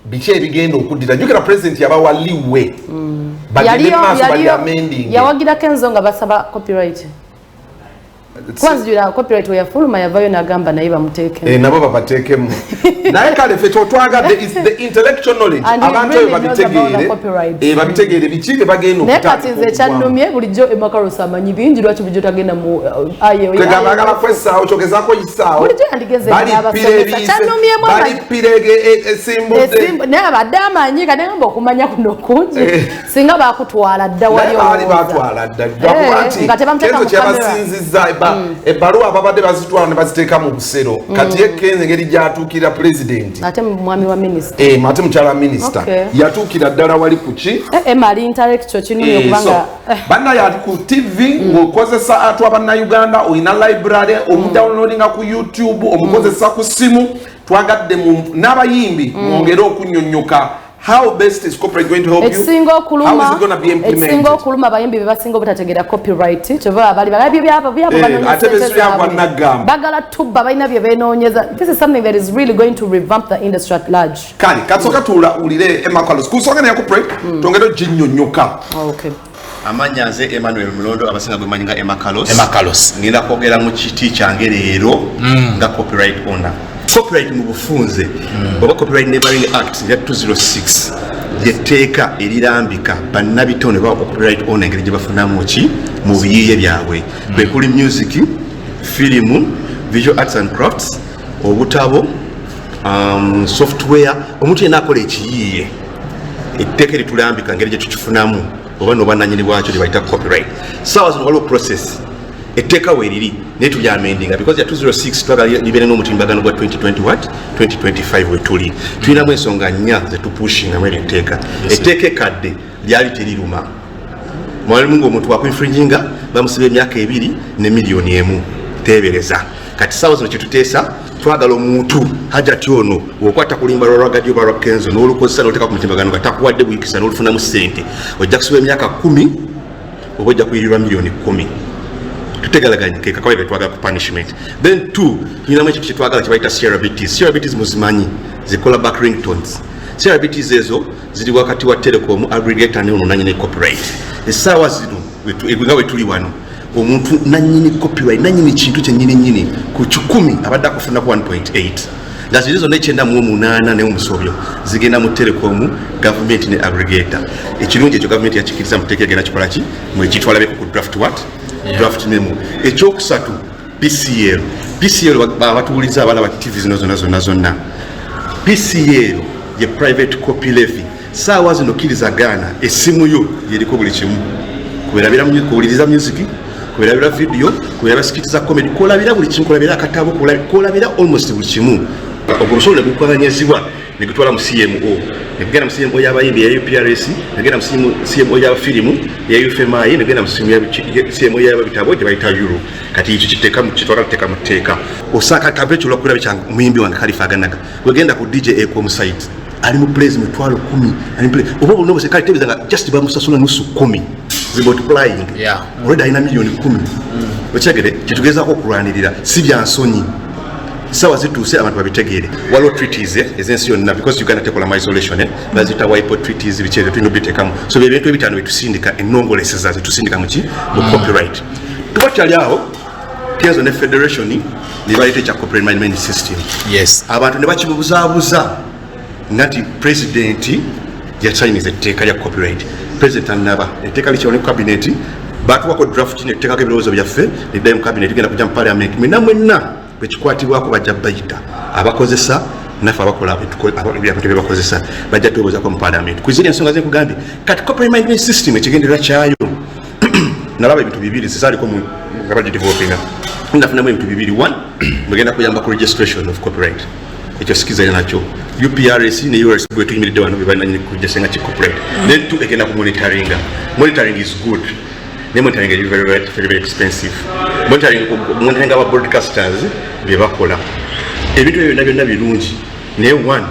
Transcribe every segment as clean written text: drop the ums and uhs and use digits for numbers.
Biki ebigenda okuddira? Jjukira President yabawa leeway bagende maaso bali amending. Yawagira Kenzo nga basaba copyright. Kwanzijula copyright weyafuluma, yavayo n'agamba naye bamuteekemu. Eh, nabo babateekemu. Naye kale ffe kyotwagadde is the intellectual knowledge, abantu ebyo babitegeere, eh, babitegeere biki bye bagenda. Naye kati nze ekyannumye, bulijjo Emma Carlos amanyi bingi, lwaki bulijjo tagenda mu Kwegamba agala kwessaawo, kyogezaako yisaawo. Bulijjo yandigeze n'abasomesa. Kyannumyemu Balippira esimbudde. Naye abadde amanyi, kati ngamba okumanya kuno kungi. Singa bakutwala dda wali. Baali batwala dda, lwakuba nti Nga tebamuteeka Kenzo mu kamera. kyebasinzizza ebbaluwa babadde bazitwala ne baziteeka mu busero. Kati ye Kenzo engeri gyatuukira Pulezidenti, Ate mwami wa minisita. Eh, ate mukyala minisita yatuukira ddala wali ku ki. Emma ali intellectual, kinumye Eh, so, okubanga bannaye ali ku TV ng'okozesa atwa Bannayuganda, olina library, omudownloadinga ku YouTube, omukozesa ku simu. Twagadde n'abayimbi mwongere okunyonyoka. How best is copyright going to help you? Ekisinga How is okuluma it going to be ekisinga implemented? okuluma, abayimbi be basinga obutategeera copyright. Kyova bali balabye byabo byabo Eh, banoonya ate ssente besu byagwa zaabwe. naggamba. Bagala tubba, balina bye benoonyeza. This is something that is really going to revamp the industry at large. Kale kasooka tuwulire Emma Carlos ku nsonga neya copyright, twongere oginnyonnyoka. Okay. Amannya nze Emmanuel Mulondo, abasinga gwemanyi nga Emma Carlos. Emma Carlos. Ngenda kwogera mu kiti kyange leero nga copyright owner. Copyright mu bufunze oba Copyright Neighboring Act ya 206 lyetteeka erirambika bannabitone ba copyright owner engeri gye bafunamu ki mu biyiiye byabwe, kwe kuli music, firimu, visual arts and crafts, obutabo, software, omuntu yenna akola ekiyiiye. Etteeka eritulambika ngeri gye tukifunamu oba nobananyini bwakyo lyebayita copyright. Saawa zino waliwo process, etteeka weeriri naye tulyamendinga because ya 206 twagala libeere n'omutimbagano gwa 2020, what, 2025 wetuli. Tulinamu ensonga nnya zetupushingamu eryo etteeka. Etteeka ekadde lyali teriruma, mwalimu ngaomuntu wakuinfringinga bamusiba emyaka 2 ne miliyoni 1, tebereza. Kati saawa zino kyetuteesa, twagala omuntu hajati ono wokwata kulimba lwa Ragga Dee oba lwa Kenzo n'olukozesa n'oteeka ku mutimbagano nga takuwadde buyikisa n'olufunamu ssente, ojja kusiba emyaka 10 oba ojja kuyirirwa miliyoni 10. Tutegalaganye ke kakawaire twagala ku punishment. Then two, tulinamu ekintu kyetwagala kyebayita CRBTs. CRBTs muzimanyi, zikola back ringtones. CRBTs ezo ziri wakati wa telecom aggregator ne ono nanyini copyright. Essaawa zino nga wetuli wano, omuntu nanyini copyright, nanyini kintu kyenyini nyini, ku 100 abadde akufunaku 1.8, nga ziri zonna 98 naye omusobyo zigenda mu telecom, gavumenti ne aggregator. Ekirungi ekyo gavumenti yakikiriza muteeka, egenda kikolaki mwekitwalabeko ku draft, what, draft memo. Ekyokusatu, PCL. PCL, abatuwuliza abalaba TV zino zonna zonna zonna, PCL ye private copy levy. Saawa zino kkiriza gaana, essimu yo yeriko buli kimu, kuwuliriza music, kuberabira video, kuberabira skit za comedy, kulabira buli kimu, kulabira akatabo, kulabira almost buli kimu. Ogwo omusolo ne gukwanyizibwa ne gutwala mu CMO, ne gugenda mu CMO y'abayimbi ya UPRS, ne gugenda mu CMO y'abafirimu ya UFMI, ne gugenda mu CMO y'ababitabo gye bayita Euro. Kati ekyo kiteeka kitwala tuteeka mu tteeka. Osanga kampe ekyokulabirako kyange, omuyimbi wange Khalifa Aganaga, wegenda ku DJ Ecom site, ali mu plays 100,000, ali mu play oba bonna obose. Kale tebeeza nga just bamusasula nusu 10, zi multiplying already alina miliyoni 10. Okyegere kyetugezaako okulwanirira, si byansonyi. Sawa zituuse abantu babitegeere. Waliwo treaties ez'ensi yonna, because Uganda tekola mu isolation, baziyita WIPO treaties, biki ebyo tulina obiteekamu. So bye bintu ebitaano byetusindika, ennongoleseza zetusindika muki mu copyright. Tuba kyali awo, Kenzo ne federation ne baleeta ekya copyright management system. Abantu ne bakibuzaabuza nga nti Pulezidenti yasayiniza etteeka lya copyright. President anaba etteeka likyalo ne cabinet, batuwako draft netuteekako ebirowoozo byaffe, neddayo mu cabinet, genda kujja mu parliament. Mwenna mwenna bwekikwatibwako bajja bayita abakozesa, naffe abakola ebintu byebakozesa bajja twebuuzako mu parliament kuziri ensonga zenkugambye. Kati copyright management system ekigendererwa kyayo, nalaba ebintu bibiri zizaaliko nga bagidevelopinga, nafunamu ebintu bibiri. One, mugenda kuyamba ku registration of copyright, ekyo sikizanya nakyo. UPRS ne URS bwe tuyimiridde wano bebalina kuregister ki copyright. Then two, egenda ku monitoringa. Monitoring is good, ne monitoring is very, very, very, very expensive. Monitoring aba broadcasters bye bakola, ebintu ebyo byonna byonna birungi, naye one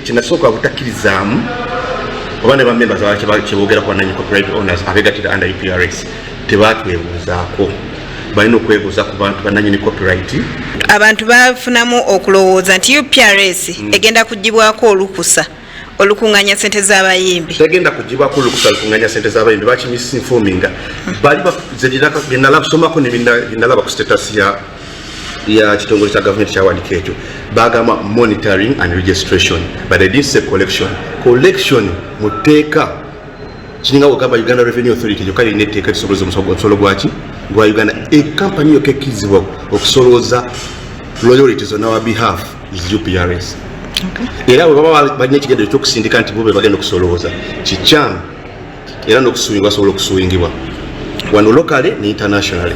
kyenasooka butakkirizaamu oba ne bamembers abalala kyeboogera ku bananyi copyright owners abegattira under UPRS, tebatwebuuzaako. Balina okwebuuza ku bantu bananyini copyright. Abantu bafunamu okulowooza nti UPRS egenda kugibwako olukusa olukunganya sente z'abayimbi. Tegenda kugibwako olukusa olukunganya sente z'abayimbi. Bakimisinforminga bali byenalabasomako nebyenalaba ku status ya kitongole kya gavumenti kyawandika ekyo, bagamba monitoring and registration, but they didn't say collection. Collection mu tteeka kiringa wegamba Uganda Revenue Authority yokka lirina etteeka erisolooza omusolo gwaki gwa Uganda. Ekampani yokka ekkirizibwa okusolooza royalties on our behalf is UPRS. Era bwe baba balina ekigendero ekyokusindika nti bo be bagenda okusolooza, kikyamu, era n'okusuwingibwa basobola okusuwingibwa wano locally ne internationally.